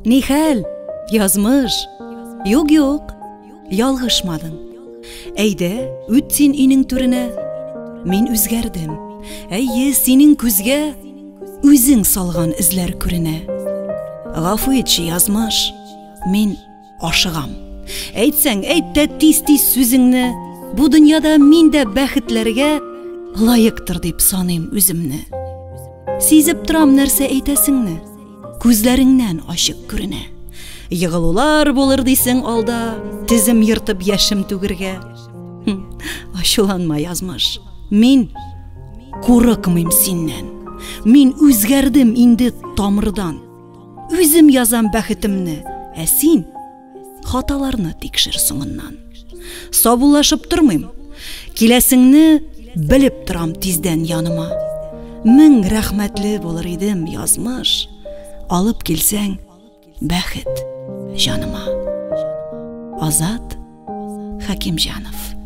Нихәл, язмыш? Юк, юк, ялгышмадың. Әйдә, үт син өйнең түренә. Мин үзгәрдем. Әйе, синең күзгә үзең салган эзләр күренә. Гафу итче, язмыш. Мин ашыгам. Әйтсәң, әйт тә тиз-тиз сүзеңне. Бу дөньяда мин дә бәхетләргә лаектыр дип саныйм үземне. Сизеп торам нәрсә әйтәсеңне. Күзләреңнән ачык күренә. Егылулар булыр дисең алда, тезем ертып яшем түгергә. Хм, ачуланма, язмыш. Мин курыкмыйм синнән. Мин үзгәрдем инде тамырдан. Үзем язам бәхетемне, ә син хаталарны тикшер соңыннан. Саубуллашып тормыйм. Киләсеңне белеп торам тиздән яныма. Мең рәхмәтле булыр идем, язмыш, алып килсәң бәхет җаныма. Азат Хәкимҗанов.